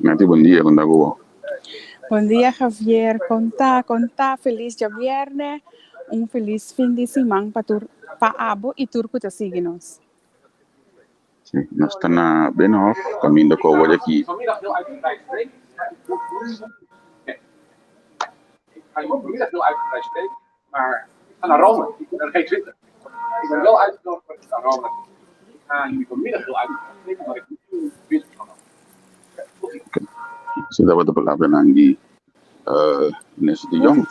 Nati, bon dia, kon ta ku bo? Bon dia Javier, kon ta, kon ta, felis djabièrnè, un felis fin di siman pa tur, pa abo i tur ku ta sigui nos. Sí, nos ta na Binnenhof, kaminda ku awor aki. Si tabata palabranan di Minister de Jong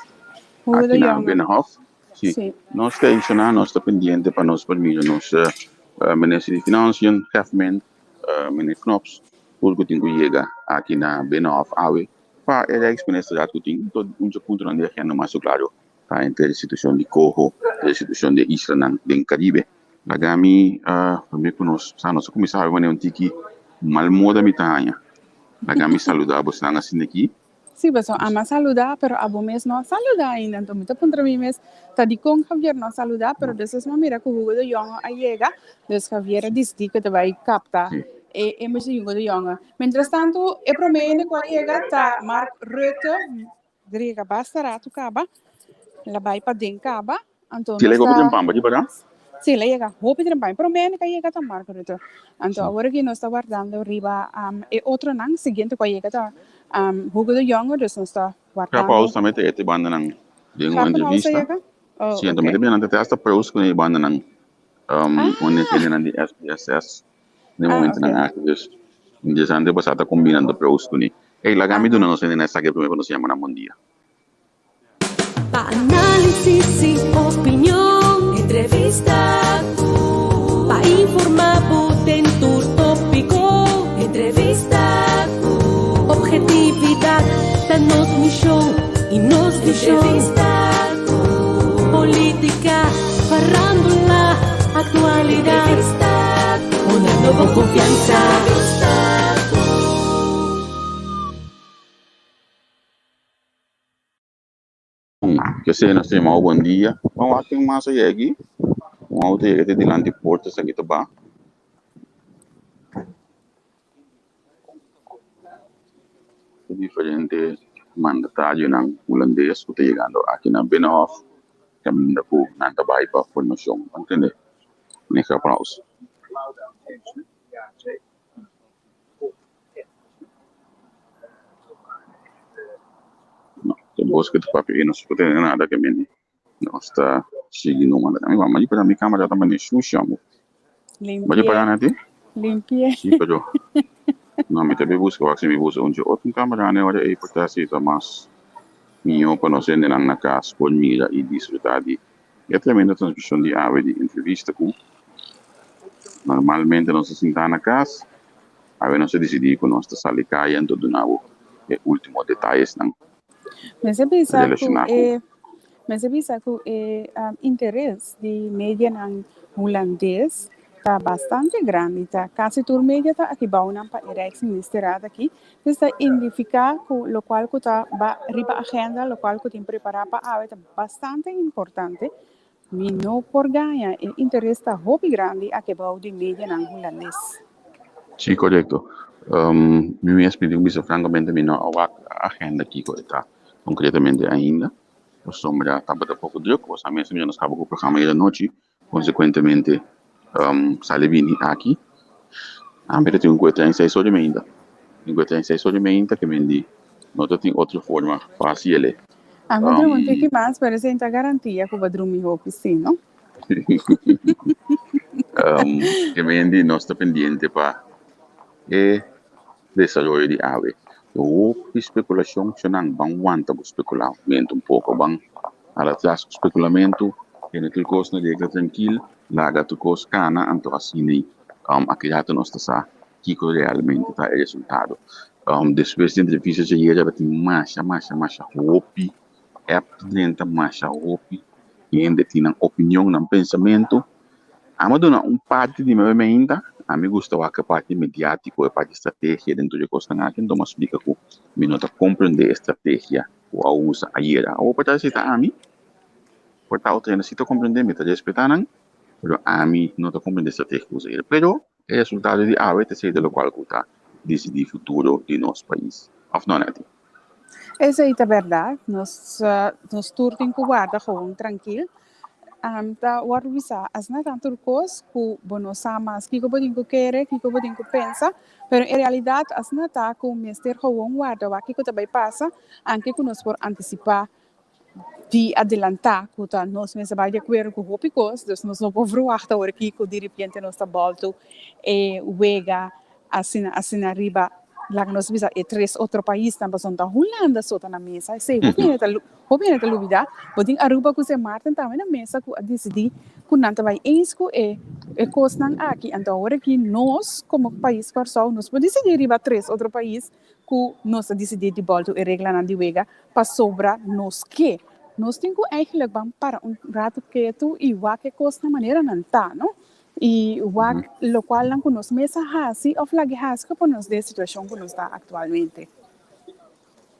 aki na Binnenhof. Si, nos ta inshoná, nos ta pendiente pa nos por mira nos Minister di Financiën, Hefman, Meneer Knops, tur ku tin ku yega aki na Binnenhof awe. Pa e Rijksministerraad ku tin tot un dje puntonan di agenda mas klaro ta entre e situashon di Coho, e situashon di e islanan den Caribe. Laga mi prome ku nos sa nos a kuminsá habi manera un tiki mal moda mi ta haña. Laga mi saluda bosnan asina aki. Sí, pasobra ami a saluda, pero abo mes no a saluda ainda. Anto mi ta puntra mi mes, ta dikon Javier no a saluda? Pero despues mi a mira ku Hugo de Jonge a yega, dus Javier a disidí ku e ta bai kapta e e mucha Hugo de Jonge. Mientras tanto, e promé hende ku a yega ta Mark Rutte, Drega basta ratu kaba, el a bai paden kaba, anto Si, el a nos yega hopi ta trempan, pa di berdad? Si, el a yega hopi trempan, e promé hende ku a yega ta Mark Rutte. Anto awor aki nos ta wardando riba e otronan, siguiente ku a yega ta Hugo de Jonge, dus nos ta Grappenhaus wardando. tambe ta e bandanan den un Grappenhaus a entrevista. yega? Oh, Si, anto mi ok. ta mira nan ta hasta Proost ku e bandanan, Ah! un hendenan di SPSS. Den Ah, momentonan ok. aki dus interesante pasá ta kombina do preus kuné. Ey, laga mi Aha. duna nos hende na esaki promé ku nos yama nan bon dia. Pa análisis y opinion, entrevista ku. Pa informá bo den tur tópiko, entrevista ku. Objetividad ta nos mishon y nos vishon. Entrevista ku. Polítika, farándula, aktualidat. Entrevista Poniendo bo confianza. Kese nos ta yama bon dia. Ban wak ken mas a yega aki. Un auto yega te dilanti porta esaki ta ba. E diferente mandatarionan hulandes ku ta yegando aki na Binnenhof kaminda ku nan ta bai pa formashon. Bo ntende? Meneer Grapperhaus. No, ta bos ku ta papia ei no se por tende nada ke mende. Nos ta sigui numa. Mi mama di para mi camera ta mane sushi amo. Bo di para Limpié, na ti? limpié. Si, pero no mi ta bi busca wak si mi busca un dje otro camera ne ora ei por ta si ta mas mihó pa nos hendenan na cas por mira y disfruta di e tremendo transmision di awe di entrevista cu normalmente nos ta sinta na cas awe nos a dicidi cu nos ta sali caya anto duna bo e ultimo detayesnan. Mester bisa ku Relacioná ku. e mester bisa ku e interes di medianan hulandes ta bastante grandi. Ta kasi tur media ta aki bounan pa e Rijksministerraad aki. Pues ta indifiká ku lokual ku ta ba riba agenda, lokual ku tin prepará pa awe ta bastante importante. Mi no por gaña, e interes ta hopi grandi aki bou di medianan hulandes. Sí, korekto. Mi mes mi tin ku bisa frankamente mi no a wak agenda kiko e ta konkretamente ainda, pasobra tabata poko druk, bo sa mes mi nos kaba ku programa ayer anochi, konsekuentemente sali bini aki. Ami ta tin ku e tren seis ora i meinta, tin ku e tren seis ora i meinta ke men di no ta tin otro forma pa hasi el'e. A mi drumi un tiki mas, pero esei ta garantia ku bo drumi hopi si, no? Ke men di nos ta pendiente pa e desaroyo di awe. Hopi spekulashon, shonnan ban wanta bo spekulamentu un poko, ban hala atras ku spekulamentu, tene tur kos na regla trankil, laga tur kos kana, anto asina akiratu nos ta sa kiko realmente ta e resultado. Despues di entrevista djayer tabatin masha masha masha hopi app ta drenta, masha hopi hende tin nan opinion, nan pensamentu. Ami a duna un parti di mi ainda, ami gusta wak e parti mediatiko, e parti strategia den tur e kosnan aki, enton mi a splika ku mi no ta komprende e strategia ku a usa ayera. Awor por ta si ta ami, por ta otro hende si ta komprende, mi ta respeta nan, pero ami no ta komprende e strategia ku usa ayera. Pero e resultado di awe ta esei ta lokual ku ta. disidí futuro di nos pais. Òf no, Netty? Esei ta bèrdat. Nos nos tur tin ku warda gewoon trankil. Ta wòrdu bisá asina tantu kos ku bo no sa mas kiko bo tin ku kere, kiko bo tin ku pensa, pero en realidat asina ta ku mester gewoon warda wak kiko ta bai pasa, anke ku nos por antisipá di adelantá ku ta nos mester bai di akuerdo ku hopi kos, dus nos no por verwachta ora kiko diripiente nos ta bòltu e wega asina asina riba laga nos bisa e tres otro paisnan pasobra ta Hulanda so ta na mesa esei hopi hende ta hopi hende ta lubida bo tin Aruba ku Sint Maarten tambe na mesa ku a disidí ku nan ta bai eens ku e e kosnan aki anto awor aki nos komo pais Kòrsou nos por disidí riba tres otro pais ku nos a disidí di bòltu e reglanan di wega pasobra nos ke. Nos tin ku eigenlijk ban para un ratu ketu i wak e kosnan manera nan ta, no? I wak lokualnan ku nos mes a hasi òf lag'e hasi ku pone nos den e situashon ku nos ta aktualmente.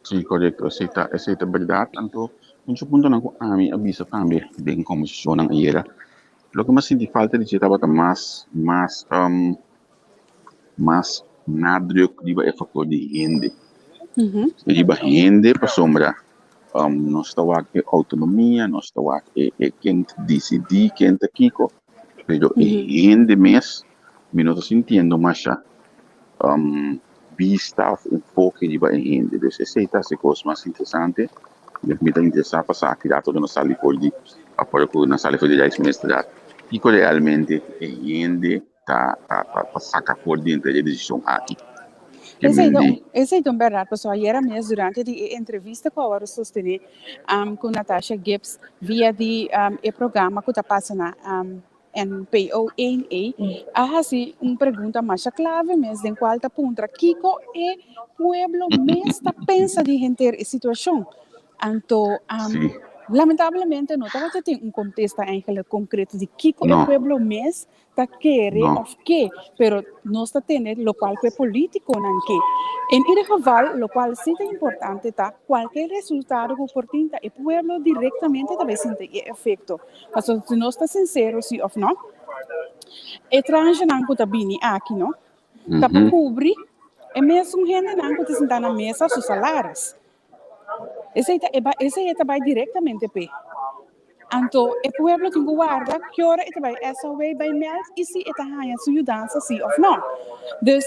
Sí, korekto. Esei ta, esei ta bèrdat. Anto, un dje puntonan ku ami a bisa tambe den kombersashonnan ayera, loke mi a sinti falta di dje tabata mas, mas, mas nadruk riba e faktor di hende. Riba hende pasobra nos ta wak e outonomia, nos ta wak e e ken ta disidí, ken ta kiko, pero e hende mes mi no ta sintiendo masha bista òf enfoke riba e hende. Dus esei ta hasi kos mas interesante. Mi ta interesá pa sa ki rato ku nos sali for di, ora ku nos sali for di Rijksministerraad, kiko realmente e hende ta ta ta ta saca for di entre e decision aki. Ke men di. Esei ta un berdad, pasobra ayera mes durante di e entrevista cu a worde sostene cu Natasha Gibbs via di e programa cu ta pasa na NPO 1 A, a haci un pregunta masha clave mes den cual ta puntra kico e pueblo mes ta pensa di henter e situacion. Anto lamentablemente no tabata tin un contesta eigenlijk concreto di kico e pueblo mes ta kere of ke, pero nos ta tene lokual ku e politikonan ke. En ieder geval, lokual si ta importante ta kualke resultado ku por tin ta e pueblo direktamente ta bai sinti e efekto. Pasobra si nos ta sinsero si of no, e tranchenan ku ta bini aki no, ta pa kubri e mesun hendenan ku ta sinta na mesa su salaris. Esei ta e esei e ta bai direktamente p'e. Anto e pueblo tin ku warda ki ora e ta bai SOW bai mèld i si e ta haña su yudansa si òf nò. Dus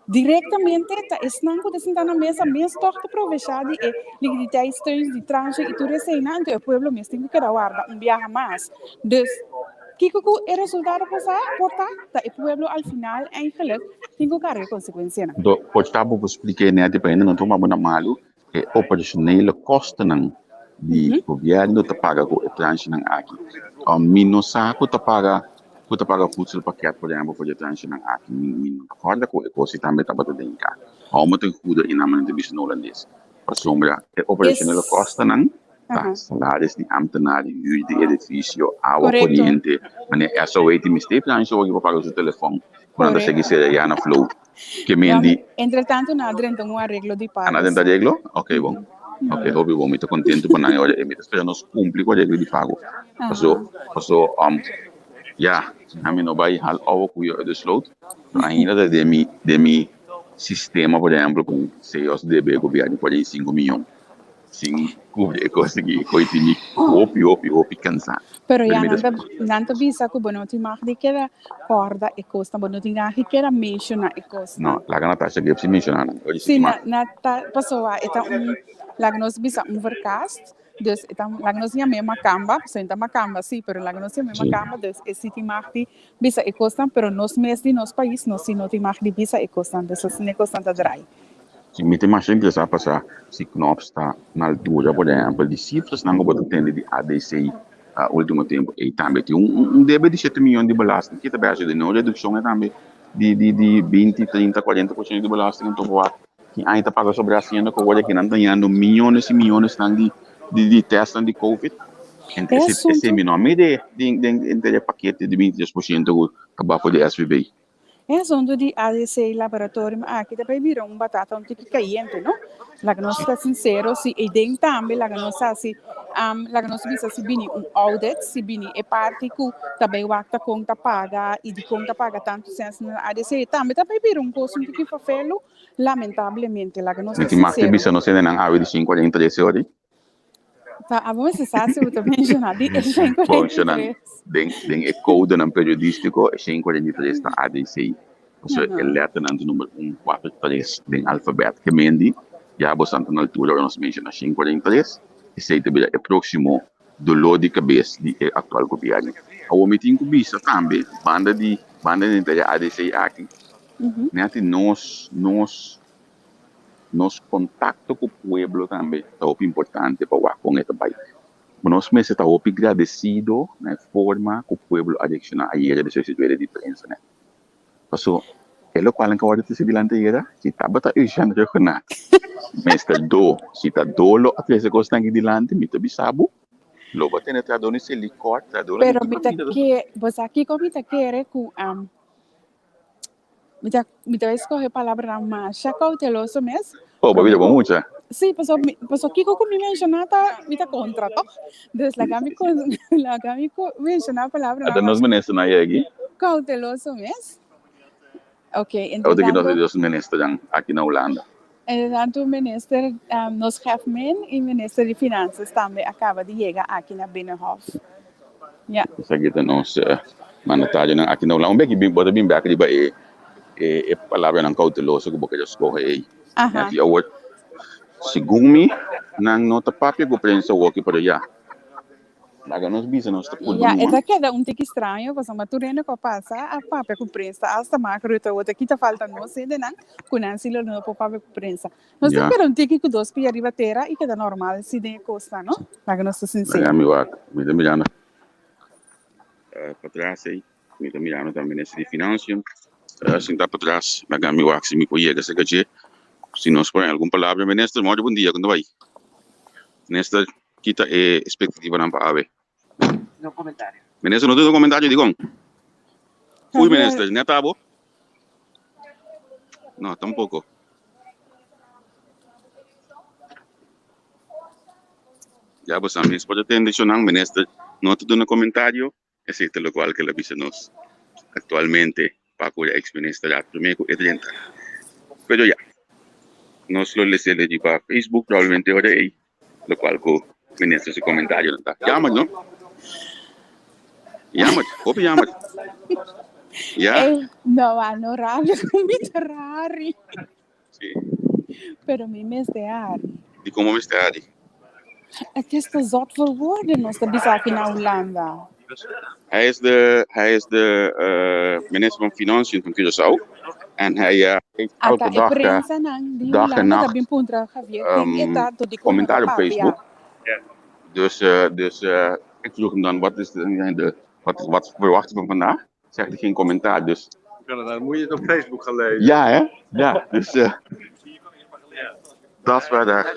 direktamente ta esnan ku ta sintá na mesa mes tòg ta provechá di e likiditeitssteun di tranche i tur eseinan, anto e pueblo mes tin ku keda warda un biaha mas. Dus kiko ku e resultado por sa por ta, ta e pueblo al final eigenlijk tin ku karga e konsekuensianan. Anto por ta bo por splika e nèt pa hende no tuma bo na malu E operacionele kostennan di gobierno ta paga ku e tranchenan aki. Mi no sa ku ta paga ku ta paga voedselpakket por ehempel for di e tranchenan aki. Mi mi no ta kòrda ku e kos ei tambe tabata den ka. Hou mi ta huda i nan manera ta bisa na holandes. Pasobra e operacionele kostennan ta salaris di ambtenaar, huur di edifisio, awa, koriente. Manera SOA tin mester e tranche oki pa paga su telefòn ku nan ta sigui sera ya na flow. Ke men di. Entre tanto nan a drenta un areglo di pago. Nan a drenta areglo? Ok bon. Ok hopi bon. Mi ta kontentu pa nan e ora ei. Mi ta spera nos kumpli ku areglo di pago. Paso, paso ya, ami no bai hal awa ku yo uit de sloot. Pero ainda ta den mi, den mi sistema por ehempel ku CEOs debe e gobièrnu 45 miyon. Sin kubri e kos aki koe tin mi hopi hopi hopi kansá. Pero ya nan ta nan ta bisa ku bo no tin mag di keda kòrda e kosnan, bo no tin mag di keda menshoná e kosnan. No, laga Natasha Gibbs si menshoná nan. Si, na na ta pasobra e ta un laga nos bisa un verkast, dus e ta laga nos yam'é makamba, pasobra e ta makamba si, pero laga nos yam'é makamba, dus e si tin mag di bisa e kosnan, pero nos mes di nos pais nos si no tin mag di bisa e kosnan, dus asina e kosnan ta drai. Si mi tin masha interesá pa sa si Knops ta na altura, por ehèmpel, di sifrasnan ku bo ta tende di ADC último tempu ei tambe tin un debe di shete miyon di belasting. Ki ta bai hasi den un redukshon ei tambe di di di binti, trinta, kuarenta por shento di belasting anto bo wak ki aña ta pasa sobre hasiendo ku awor aki nan ta yendo miyones i miyonesnan di di di tèstnan di covid. E asuntu. Esei mi no a mira den den e pakete di 23 por shento ku ta bafo di SVB. E asuntu di ADC laboratorium aki ta bay bira un batata un tiki cayente, no? Laga nos ta sincero, si eyden tambe laga nos haci, laga nos bisa si bini un audit, si bini e parti cu ta bay wak ta con ta paga y dicon ta paga tanto cens na ADC, tambe ta bay bira un cos un tiki fafelu, lamentablemente, laga nos Mi ta tin mag di sincero. bisa nos hendenan awe di 5:43 ora. Ta abo mester sa si bo ta menciona di e shen Bon, cuarenta y shonan, tres. den, den e codenan periodístico, e shen 43 ta ADC. Pasobra e Aha. letternan ta number un, cuatro, tres den alfabet. Ke mendi, ya bo sa ta na altura ora nos menciona shen 43, esei ta bira e proximo dolor di cabes di e actual gobierno. Awor mi tin cu bisa tambe, banda di, banda di e ADC aki, neti nos, nos Nos kontakto ku pueblo tambe ta hopi importante pa wak kon e ta bai. Nos mester ta hopi gradesido na e forma ku pueblo a reakshoná ayera despues di rueda di prensa ne. Paso e lokual nan ka wòrdu trese dilanti ayera si tabata Eugène Rhuggenaath mester do, si ta do lo a trese kosnan aki dilanti mi ta bisa bo lo bo a tene trahadó di Selikor, trahadónan di Pero tur mi ta kaminda. ke, bo sa kiko mi ta kere ku Mi ta mi ta escoge palabranan masha cauteloso mes. Oh, bo Prome bira bo cu mucha. Sí, paso mi paso kico cu mi menciona ta mi ta contra toch? Dus laga mi con laga mi cu menciona palabranan Ata nos masha ministernan yegi. cauteloso mes. Ok, Ota ki nos entretanto di nos ministernan aki na Hulanda. Entretanto minister nos Hefmin y minister di Finanzas tambe a caba di yega aki na Binnenhof. Ja. Esaki ta nos mandatarionan aki na Hulanda. Un beki bo ta bin bek riba e e palabranan cauteloso cu bo keda scoge ey. Aha. Aki awor, segun mi, nan no ta papia cu prensa awoki pero ya. Laga nos bisa nos ta purba Ja, e numa. ta keda un tiki straño pasobra tur hende ku a pasa a papia ku prensa, asta Mark Rutte awor ta kita falta nos hendenan ku nan si lo no por papia ku prensa. Nos ta Ja. keda un tiki ku dos pia riba tera i keda normal si den e kosnan, no? Laga nos ta Laga sinsero. mi wak, mi ta mirando patras ei, mi ta mirando tambe minister di Financiën sinta patras, laga mi wak si mi por yega serka dje, si nos por haña algun palabra. Minister, mòrdi bon dia, kon ta bai? Minister. Ki ta e expectativanan pa awe? No comentario. Minister no duna comentario dikon? Ui Javier. minister, net abo? No, tampoco. Ya bo sa mes por atende shonan, minister no ta duna comentario. Esei ta lokual ku el a bisa nos aktualmente pa ku e eks minister a promé ku e drenta. Pero ya, nos lo lesa el riba Facebook probablemente ora ei lokual ku minister su komentarionan ta. Jammer no? Jammer, hopi jammer. Ya. Ey, no a no rabia ku mi ta rari. Sí. Pero mi mester hari. Di komo mester hari? Het is te zot voor woorden, nos ta bisa aki na Hulanda. Hij is de, hij is de uh, minister van Financiën van Curaçao. En hij uh, heeft elke Ata e dag, uh, prensanan di dag en Hulanda ta nacht bin puntra Javier ken e um, ta, to dikon no ta commentaar op papia. Facebook. Dus, uh, dus uh, ik vroeg hem dan, wat, is de, de, wat, wat verwacht je van vandaag? Zegt hij geen commentaar, dus... Dan moet je het op Facebook gaan lezen. Ja, hè? Ja, dus... Uh, dat is waar daar.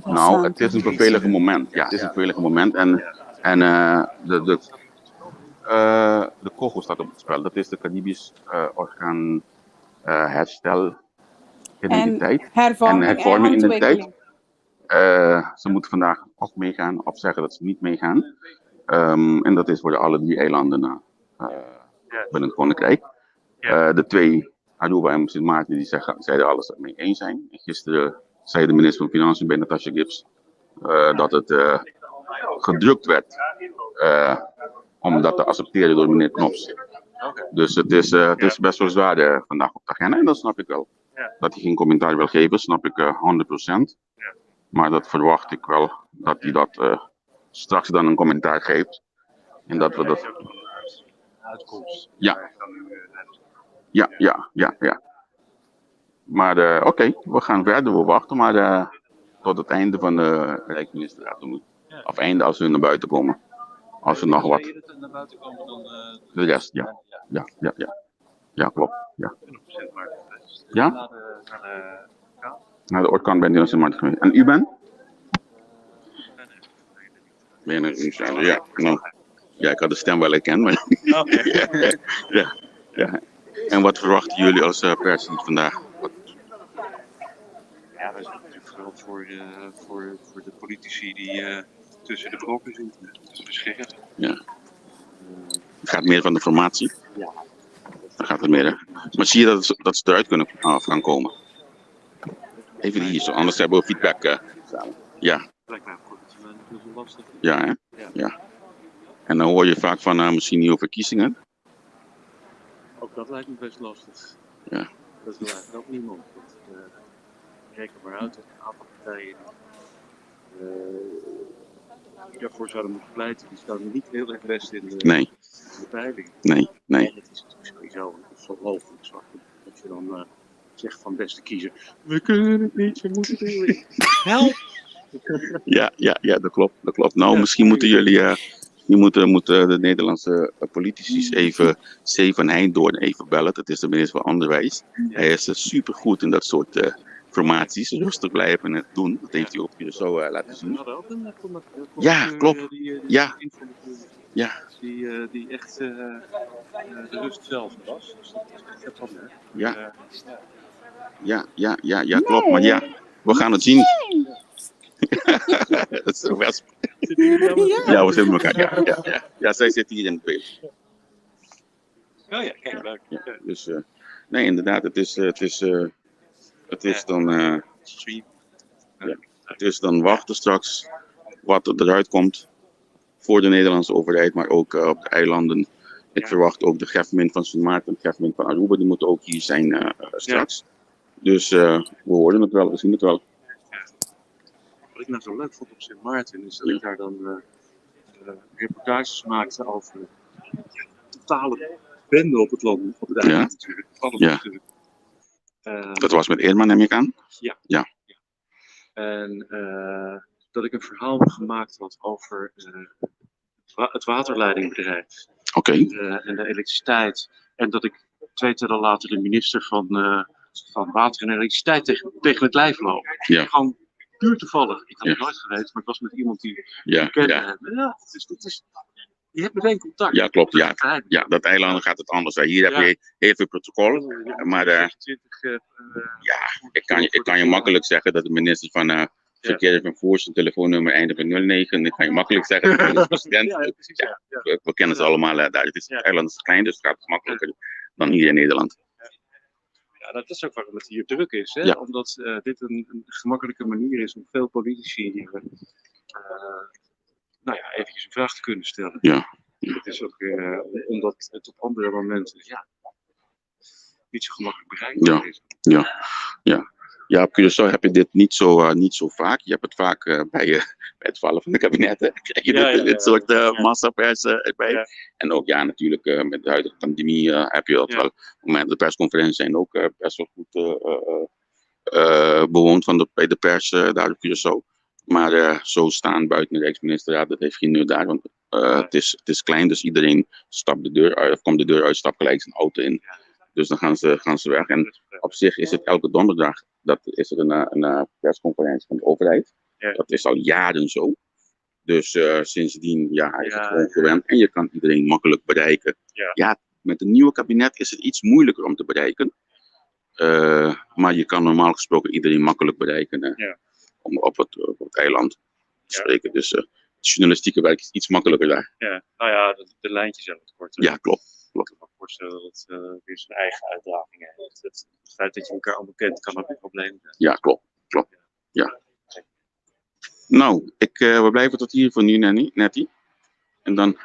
Nou, het is een vervelend moment. Ja, het is een vervelend moment. En, en uh, de, de, uh, de COGO staat op het spel. Dat is de Caribisch uh, Orgaan uh, Herstel Identiteit. En hervorming en hervorming en identiteit. Uh, ze moeten vandaag of meegaan of zeggen dat ze niet meegaan. Um, en dat is voor de alle drie eilanden uh, binnen het Koninkrijk. Uh, de twee, Aruba en Sint Maarten, die zeggen, zeiden alles mee eens zijn. En gisteren zei de minister van Financiën bij Natasha Gibbs dat het gedrukt werd om dat te accepteren door meneer Knops. Dus het is, het is best wel zwaar vandaag op de agenda en dat snap ik wel. Dat hij geen commentaar wil geven, snap ik 100%. Maar dat verwacht ik wel, dat hij dat uh, straks dan een commentaar geeft. En dat we dat. Uitkomst. Ja. Ja, ja, ja, ja. Maar uh, oké, okay, we gaan verder, we wachten maar uh, tot het einde van de Rijksministerraad. Of einde als we naar buiten komen. Als er nog wat. Naar buiten komen dan, de rest, ja. Ja, ja, ja. Ja, klopt. Ja. Ja? Naar de, naar de kant. Naar de oorkant bent u naar Sint Maarten geweest. En u bent? Ben je naar Ja, nou. Ja, ik had de stem wel herkend, maar Oké. Ja. En wat verwachten jullie als pers hier vandaag? Wat, Ja, dat is natuurlijk vooral voor de politici die tussen de brokken zitten. Dat is beschermd. Ja. Het gaat meer van de formatie? Ja. Dan gaat het meer, hè? Maar zie je dat ze eruit kunnen af gaan komen? Even hier zo, anders hebben we feedback. Samen. Ja. Lijkt mij op korte termijn natuurlijk wel lastig. Ja, hè? Ja. Ja. En dan hoor je vaak van misschien nieuwe verkiezingen. Ook dat lijkt me best lastig. Ja. Dat wil eigenlijk ook niemand. Want, reken maar uit dat een aantal partijen die daarvoor zouden moeten pleiten, die staan niet heel erg best Nee. in de peiling. Nee, nee. En het is natuurlijk sowieso een ongelooflijk zwak. Dat je dan zegt van beste kiezer, we kunnen het niet, we moeten het niet. Help! Ja, dat klopt. Dat klopt. Nou, Ja. misschien moeten jullie, nu moeten de Nederlandse politici even C. van Heydoorn even bellen. Dat is de minister van Onderwijs. Ja. Hij is supergoed in dat soort formaties. Rustig blijven en het doen. Dat heeft hij op Curaçao laten Ja, zien. we hadden ook een Ja, conducteur, klopt. die informateur. Ja. Die echt de rust zelf was. Dus dat is echt heel handig. Ja. Ja. Ja, klopt. Maar ja, we gaan het zien. Nee. Dat is een wesp. Zitten jullie nou met Ja. Ja, we zitten met elkaar. Ja. Ja, zij zit hier in het beeld. Oh ja, kijk, leuk. Ja, Ja. dus, nee, inderdaad, het is Ja. dan Stream. Ja. Het is dan wachten straks wat er eruit komt voor de Nederlandse overheid, maar ook op de eilanden. Ik Ja. verwacht ook de Grefmin van Sint Maarten, de Grefmin van Aruba, die moeten ook hier zijn straks. Dus we horen het wel, we zien het wel. Ja. Wat ik nou zo leuk vond op Sint Maarten is dat ik daar dan reportages maakte over totale bende op het land, op het eiland natuurlijk. Alles natuurlijk. Dat was met Irma, neem ik aan? Ja. Ja. En dat ik een verhaal gemaakt had over het waterleidingbedrijf. En de elektriciteit. En dat ik 2 tellen later de minister van Water en Elektriciteit tegen het lijf loop. Gewoon puur toevallig. Ik had het nooit geweten, maar ik was met iemand die ik kende hem. Ja, je hebt meteen contact. Ja, klopt. Dat is fijn. Ja, dat eiland gaat het anders. Hier heb je heel veel protocol. Ja, maar 26, ik kan je makkelijk zeggen dat de minister van Verkeer en Vervoer zijn telefoonnummer eindigt met nul negen. Ik kan je makkelijk zeggen dat de president. Ja, ja, precies, ja. Ja. We kennen ze allemaal daar. Het eiland is klein, dus het gaat makkelijker dan hier in Nederland. Ja, dat is ook waarom het hier druk is. Hè? Omdat dit een gemakkelijke manier is om veel politici hier eventjes een vraag te kunnen stellen. Het is ook omdat het op andere momenten, niet zo gemakkelijk bereikbaar is. Ja, op Curaçao heb je dit niet zo vaak. Je hebt het vaak bij het vallen van de kabinetten. Krijg je dit soort massapers erbij. En ook, natuurlijk met de huidige pandemie heb je dat wel. Maar de persconferenties zijn ook best wel goed bewoond bij de pers daar op Curaçao. Maar zo staan buiten de Rijksministerraad, dat heeft geen nut daar. Want het is klein, dus iedereen stapt de deur uit, of komt de deur uit, stapt gelijk zijn auto in. Dus dan gaan ze weg. En op zich is het elke donderdag, dat is er een persconferentie van de overheid. Dat is al jaren zo. Dus sindsdien, is het gewoon gewend. En je kan iedereen makkelijk bereiken. Ja, met het nieuwe kabinet is het iets moeilijker om te bereiken. Maar je kan normaal gesproken iedereen makkelijk bereiken, om op het eiland te spreken. Dus het journalistieke werk is iets makkelijker daar. Ja, nou ja, de lijntjes zijn wat korter. Ja, klopt. Klopt. Ik kan me voorstellen dat het weer zijn eigen uitdagingen heeft. Het feit dat je elkaar allemaal kent, kan ook een probleem zijn. Ja, klopt. Klopt. Ja. We blijven tot hier voor nu, Nanny, Nettie. En dan...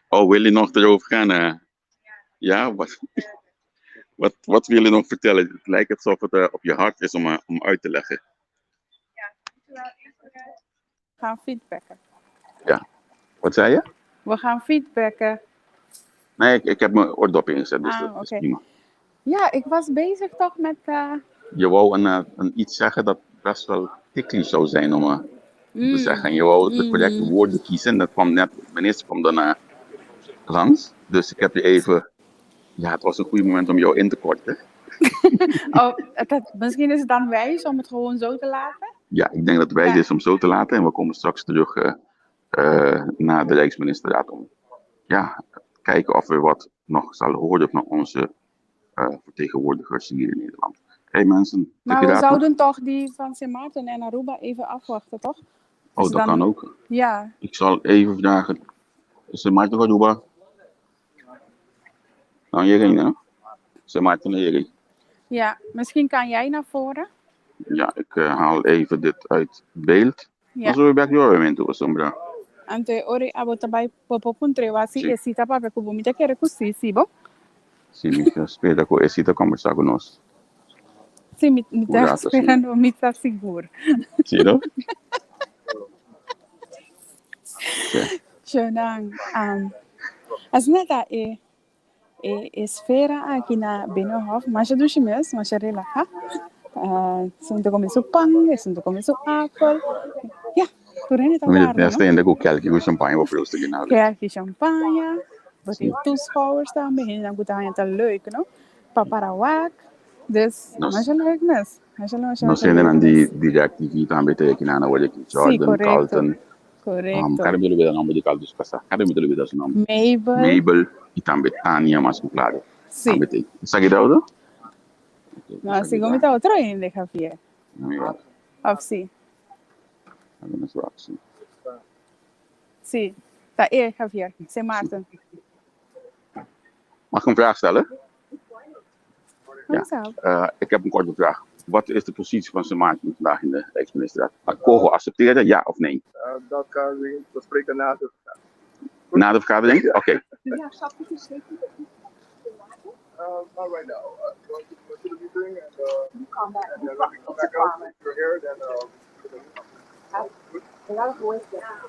Oh, wil je nog erover gaan? Ja, wat wil je nog vertellen? Het lijkt alsof het op je hart is om uit te leggen. We gaan feedbacken. Ja. Wat zei je? We gaan feedbacken. Nee, ik heb mijn oordop ingezet, dus dat is prima. Ja, ik was bezig toch met Je wou een iets zeggen dat best wel ticklish zou zijn om te zeggen. En je wou de correcte woorden kiezen. En dat kwam net, de minister kwam daarna langs. Dus ik heb je even... Ja, het was een goed moment om jou in te korten. Oh, misschien is het dan wijs om het gewoon zo te laten? Ja, ik denk dat het wijs is om zo te laten. En we komen straks terug naar de Rijksministerraad om Ja, kijken of we wat nog zal horen van onze vertegenwoordigers hier in Nederland. Hey mensen, Maar we zouden toch die van Sint Maarten en Aruba even afwachten, toch? Oh, dat kan ook. Ja. Ik zal even vragen. Sint Maarten of Aruba? Nou, hierheen, hè? Sint Maarten hierheen. Ja, misschien kan jij naar voren. Ja, ik haal even dit uit beeld. Ja. Nos bek yo toe, sombra. Ante ori abo tabay popo puntre wasi e sita papia ku bo. Mi ta kere ku si, si bo? Si, mi ta spera ku e sita kombersá ku nos. Si, mi ta sperando, mi ta sigur. Si, no? Shonan, asina ta e E esfera aki na Binnenhof masha dushi mes, masha relaha. Esun ta come su pan, esun ta come su apel. Ya, tur hende ta warda, no? Hasta hende ku kelki ku champaña bo proost aki na. Kelki champaña, bo tin toeschouwers tambe, hendenan ku ta haña ta leuk, no? Pa para wak. Dus, masha leuk mes. Masha, masha, Nos hendenan di DirecTV tambe ta aki na word aki. Jordan, Carlton. Correcto. Kada mi ta lubida nomber di Caldo su casá. Kada mi ta lubida su nomber. Mabel. Mabel y tambe Tania mas cu claro. Sí. Tambe ta Esaki ta otro? No, segun mi ta otro hende, Javier. No, mi wak. Of sí? Laga nos wak, sí. Sí, ta e, Javier. Sint Maarten. Mag ik een vraag stellen? Ja. Ik heb een korte vraag. Wat is de positie van Sint Maarten vandaag in de Rijksministerraad? Kogo accepteren, ja of nee? Dat gaan we bespreken na de vergadering. Na de vergadering? Oké. Okay. Not right now. Going to the meeting and then when we come back out, if you're here, then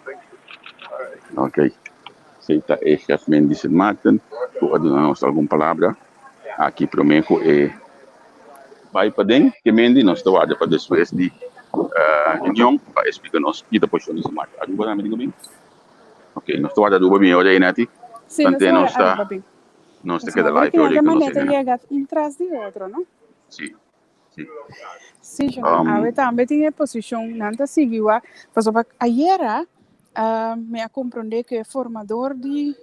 thank you. All right. Oké. Okay. Seita e chefman di Sint Maarten ku a duna nos algun palabra aki promé ku e bai paden. Ke mendi nos ta warda pa despues di reunion pa e splika nos ki ta posishon di Sint Maarten. Aruba tambe tin ku bin? Ok, nos ta warda Aruba bin ora ei nati. Sí, nos ta warda Aruba bin. Nos ta keda live ora ei ku nos ta yega un tras di otro, no? Sí, sí. Sí, awe tambe tin e posishon, nan ta sigui wak, pasobra ayera Mi a comprende cu e formador di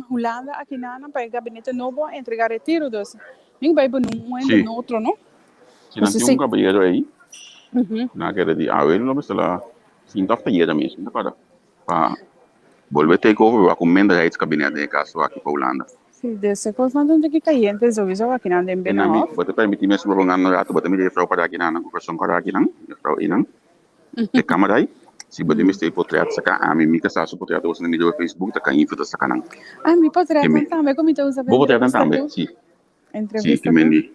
Hulanda aki nan pa e gabinete nobo a entrega retiro, dus mi bay benoem un hende Sí. otro, no? Si nan Entonces, tin sí. un caballero ahí, Ujú. nan kere di awe lo mester la sinta of tayera mes, mi ta para pa bolbe take over wak un minderheidskabinet den e caso aki pa Hulanda. Sí, dus e cosnan ta un tiki cayente sowieso aki nan den E nan mi, Binnenhof. bo ta permiti mi esaki un rato, bo ta mira juffrouw para aki nan, ku corazon kora aki nan, juffrouw einan. E camera ei, si bo tin mester e potret saka ami, mi kasá su potret bo mira riba Facebook ta Cainfa ta saka nan. Ah, mi potretnan tambe ku mi ta usa pa Bo potretnan entrevista tambe, ku. si. Si, Entrevista ki ku. mendi.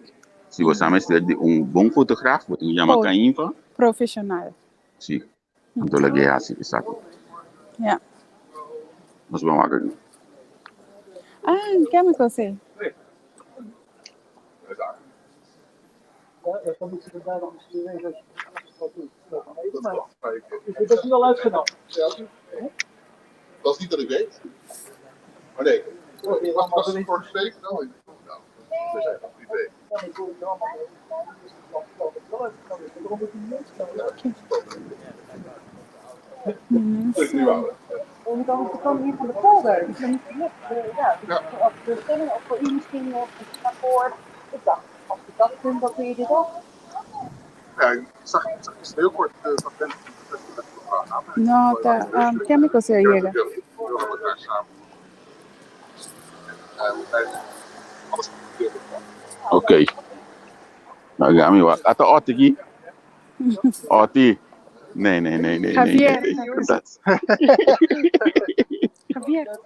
Si bo sa mester di un bon fotograaf, bo tin ku yama Cainfa. Profesional. Si, anto lag'é hasi esaki. Ja. Nos ban wak aki. Ah, ke mi kos ei? Dat is nu al uitgenomen. Dat is niet dat ik weet. Maar nee, was het vorige week? Nou, nou, we zijn van privé. Dat is nu wel. We komen hier van de polder. Dus dan ja, dus de stelling of voor u misschien nog een akkoord. Ik dacht, als je dat kunt, dan kun je dit ook. Ja, ik zag, ik zag gisteren heel kort de fragment met mevrouw Hamer. No, ta, ke mi kos ei a yega? Ok. Laga mi wak. Ata Otty ki? Otty. Nee, nee, nee, nee, nee, Javier. nee, nee. Dat. Javier.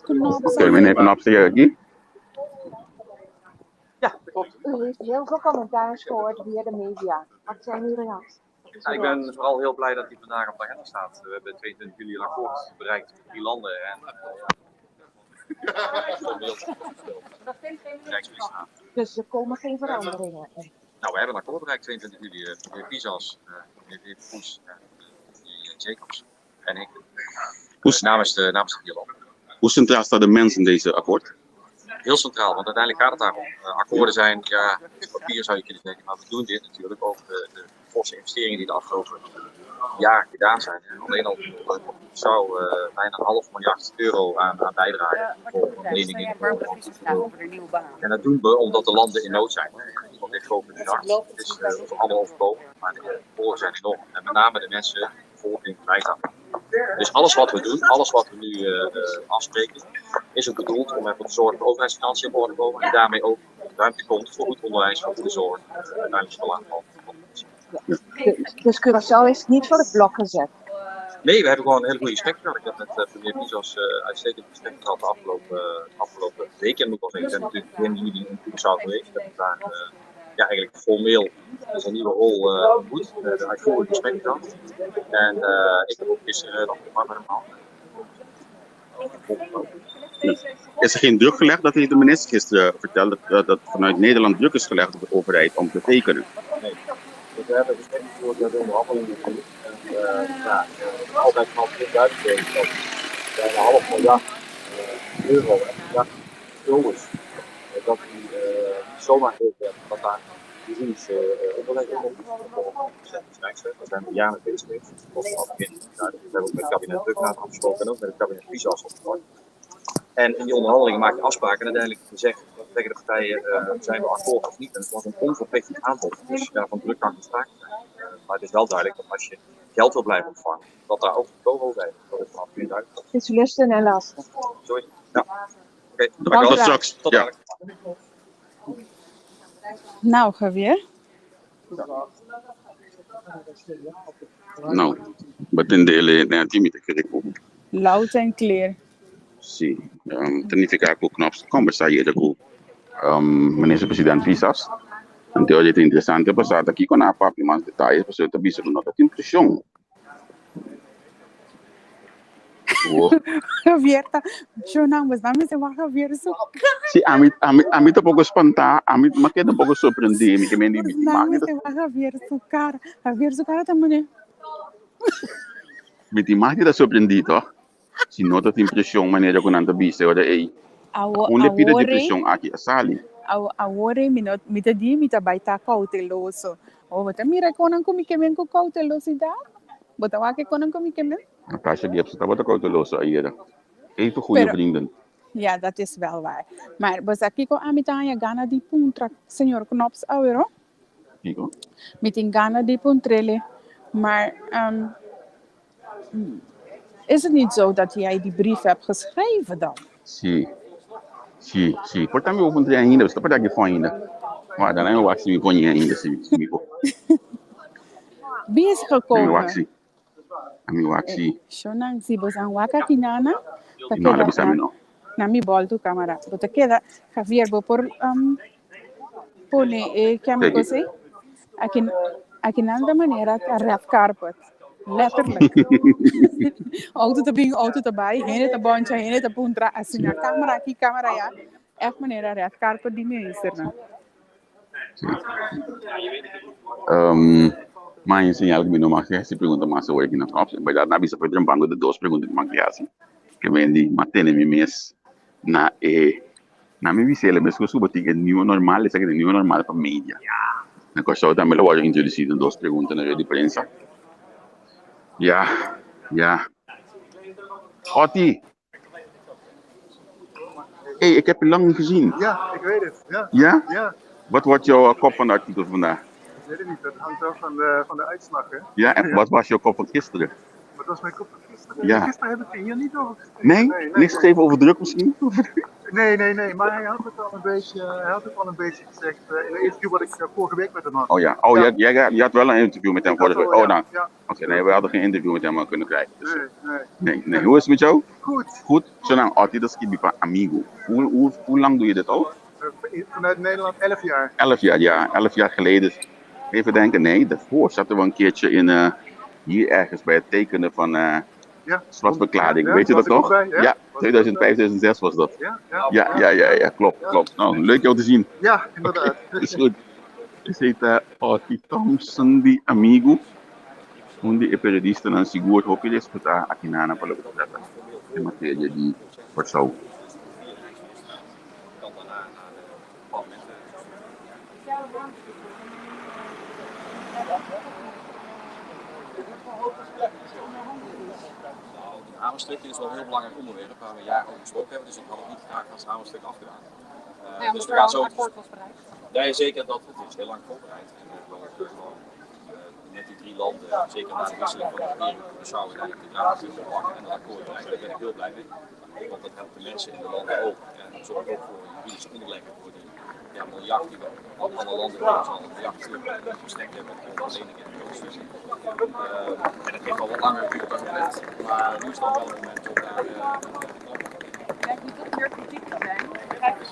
Knops Oké, meneer Knops yega aki. Ja, dat klopt. U heeft heel veel commentaars gehoord via de media. Wat zijn uw reacties? Nou, ik ben vooral heel blij dat die vandaag op de agenda staat. We hebben 22 juli een akkoord bereikt met drie landen. En Dus er komen geen veranderingen. Nou, we hebben een akkoord bereikt 22 juli. Meneer Pisas, meneer Poes en meneer Jacobs en ik. Namens de, namens de vier landen. Hoe centraal staat de mens in deze akkoord? Heel centraal, want uiteindelijk gaat het daarom. Akkoorden zijn, ja, papier zou je kunnen zeggen, maar we doen dit natuurlijk ook de, de forse investeringen die de afgelopen jaar gedaan zijn. Alleen al zou bijna een half miljard euro aan, aan bijdragen voor leningen. En dat doen we omdat de landen in nood zijn. Niemand heeft grote gedacht. Het is ons allemaal overkomen, maar de gevolgen zijn enorm. En met name de mensen, de bevolking, lijdt daar. Dus alles wat we doen, alles wat we nu afspreken, is ook bedoeld om ervoor te zorgen dat de overheidsfinanciën op orde komen en daarmee ook ruimte komt voor goed onderwijs, voor goede zorg, uiteindelijk het belang van de mensen. Dus Curaçao is niet voor het blok gezet? Nee, we hebben gewoon een hele goede gesprek gehad. Ik heb met premier Pisas uitstekend gesprek gehad de afgelopen, afgelopen week. En moet ik wel zeggen, ik ben natuurlijk begin juli in Curaçao geweest. Ik heb daar ja, eigenlijk formeel zijn nieuwe rol ontmoet. We hebben uitvoerig gesprek gehad. En ik heb ook gisteren nog contact met hem gehad. Is er geen druk gelegd? Dat heeft de minister gisteren verteld, dat, dat vanuit Nederland druk is gelegd op de overheid om te tekenen. Nee. Dus we hebben gesprekken gevoerd, we hebben onderhandelingen gevoerd. En ja, altijd vanaf het duidelijk geweest dat bijna half miljard euro en miljard guldens, dat die niet zomaar gegeven werd, dat daar juridisch onderlegg in komt. Daar zijn we jaren mee bezig geweest. Dat was vanaf het begin duidelijk. We hebben ook met het kabinet Ruggenaath afgesproken en ook met het kabinet Pisas afgesproken. En in die onderhandelingen maak je afspraken en uiteindelijk zeggen, zeggen de partijen, zijn we akkoord of niet. En het was een onverplichtend aanbod, dus ja, van druk kan geen sprake zijn. Maar het is wel duidelijk dat als je geld wil blijven ontvangen, dat daar ook een logo bij is. Dat is vanaf nu duidelijk. Het is lusten en lasten. Sorry. Ja. Oké, okay, tot straks. Tot ja. Nou, Javier. Nou, wat in dele na timi te kere ku. Loud en clear. Si, um, ta nifica ku Knops conversa yera ku um, minister-president Pisas. Anto ta interesante pa sa ta kiko nan a papia mas detayes pasobra ta bisa ku no ta tin presion. Wo. Javier ta, Shonan, bos nan mester wak Javier su cara. Si, ami, ami, ami ta poko spantá, ami m'a keda un poko sorprendí, mi ke men di, Bos mi nan tin mester wak Javier su cara. Javier su cara ta mane. Mi tin mas di ta sorprendí toh. Si no ta tin presion manera ku nan ta bisa e ora ei. Awo, Unda e pida di awor ei, presion aki a sali? awo, awor ei mi no, mi ta di mi ta bai ta kouteloso. Awo bo ta mira konan ku mi ke men ku koutelosidat? Bo ta wak e konan ku mi ke men? Natasha Gibbs tabata kouteloso ayera. Even goede Pero, vrienden. ja, dat is wel waar. Maar bo sa kiko ami ta haña gana di puntra señor Knops awero? Kiko? Mi tin gana di puntr'ele, maar um, Is het niet zo dat jij die brief hebt geschreven dan? Si, si, si. Por ta mi bo puntra ainda, bo sta por aki for ainda. Warda, laat mi wak si mi poñe ainda, si, si mi por. Wie is Laat mi wak gekomen? si. Laat mi wak si. Shonan, si bo san wak aki nana, ta No, keda la bisa mi na, no. na mi boltu camara. Bo ta keda, Javier, bo por um, pone e Kijk. chemicals ei? Aki, aki nan ta manera ta red carpet. Letterlijk. Auto ta bin, auto ta bai, hende ta boncha, hende ta puntra, asina camera aki, camera allá. Echt manera red carpet di ministernan. Sí. Um, maar een señal que mi no mag hasi pregunta mas awor aki na Knops. En berdad, na bisa Pedro Bango de dos pregunta que mag hasi. Que men di, ma tene mi mes na e na mi bisele mes ku suba tin e nieuwe normal, esaki ta nieuwe normal pa media. Na Kòrsou tambe lo wòrdu introdusí den dos pregunta na red di prensa. Ya, ya. Otty! Hey, ik heb je lang niet gezien. Ja, ik weet het. Ja. Ja? Ja. Wat wordt jouw kop van de artikel vandaag? Ik weet het niet, dat hangt af van de, van de uitslag, hè? Ja, en wat was jouw kop van gisteren? Wat was mijn kop van gisteren? Ja. Gisteren heb ik er hier niet over geschreven. Nee? Nee, nee, Niks geschreven over druk misschien? Nee, nee, nee. Maar hij had het al een beetje, hij had het al een beetje gezegd eh, in een interview wat ik eh, vorige week met hem had. Oh ja, oh, Ja. Jij, jij, je had wel een interview met hem Ik had vorige week. al, Oh, ja, nou. ja. Oké, nee, we hadden geen interview met hem eh, kunnen krijgen. Dus, Nee, nee. nee, nee. Hoe is het met jou? Goed. Goed. Zo nou, Artie, dat is van amigo. Hoe, hoe, hoe lang doe je dit al? Eh, Vanuit Nederland 11 jaar. 11 jaar, ja. 11 jaar geleden. Even denken, nee, daarvoor zaten we een keertje in, eh, hier ergens bij het tekenen van eh Ja. zwartverklaring. Ja, Weet je was dat ik nog? ook bij, ja. Ja, Was ik ook 2005, bij. 2006 was dat. Ja, ja. Ja, ja, ja, ja, klopt, Ja. klopt. Nou, leuk jou te zien. Ja, inderdaad. Is goed. Esei ta Otty Thompson di Amigu, un di e periodistanan sigur hopi respetá akinana pa loke ta trata e materia di Kòrsou. Hamerstuk is wel een heel belangrijk onderwerp waar we jaren over gesproken hebben. Dus ik had het niet graag als hamerstuk afgedaan. Uh, dus we gaan zo. akkoord was bereikt. Nee, zeker dat het is heel lang voorbereid. En we hebben gewoon uh, met die drie landen, zeker na de wisseling van de regering Curaçao, uiteindelijk de draad kunnen pakken en dat akkoord bereikt. Daar ben ik heel blij mee. Want dat helpt de mensen in de landen ook. En zorgt ook voor juridische onderleggen voor die ja, miljard die we alle landen inmiddels al een miljard verstrekt hebben voor leningen en reconstructie. En dat heeft al wat langer geduurd dan gepland. Maar nu is dan wel het moment om daar uh, Lijkt nu toch meer kritiek te zijn. Begrijp je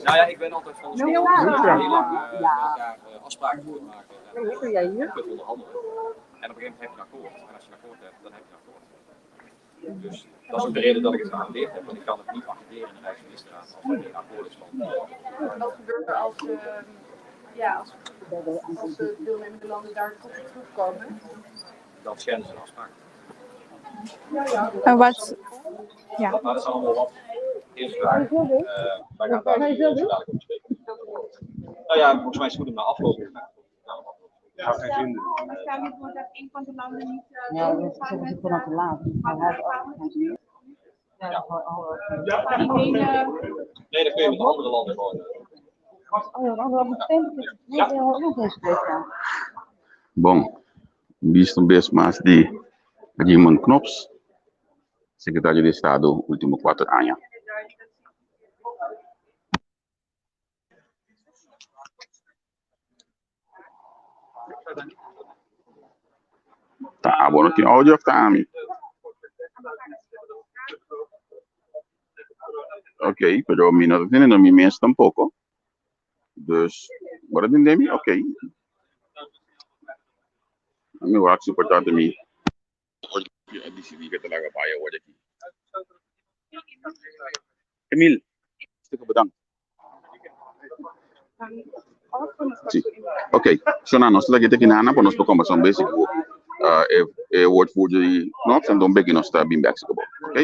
Nou ja, ik ben altijd van de school dat je heel lang met elkaar afspraken kunt maken en kunt onderhandelen. En op een gegeven moment heb je een akkoord. En als je een akkoord hebt, dan heb je een akkoord. Dus dat is ook de reden dat ik het geagendeerd heb, want ik kan het niet agenderen in de Rijksministerraad als er geen akkoord is van. En wat gebeurt er als, ja, als de deelnemende landen daar toch op terugkomen? Dan schenden ze een afspraak. En wat? Ja. Maar dat is allemaal wat eerste vraag. Wij gaan daar nu zo dadelijk over spreken. Nou ja, volgens mij is het goed om na afloop. Ja, geen zin. Maar stel je voor dat een van de landen niet Ja, dat is gewoon te laat. Ja. Nee, dat kun je met andere landen gewoon. Oh ja, andere landen. Ja. Bon, bisto un bes mas di Raymond Knops, sekretario di Estado último kuater aña. Ta abo no tin audio of ta ami? Ok, pero mi no ta teniendo mi mes tampoco. Dus, bo ta tende mi? Ok. Mi wak si por ta mi. A disidí ku ta laga bai awor aki. Emil, stuk bedankt. Sí. Ok, Shona, nos ta kita kinana pa nos por kombersa un bes ku e, e woordvoerder di Knops en don beki nos ta bin bek si ku bo. Ok?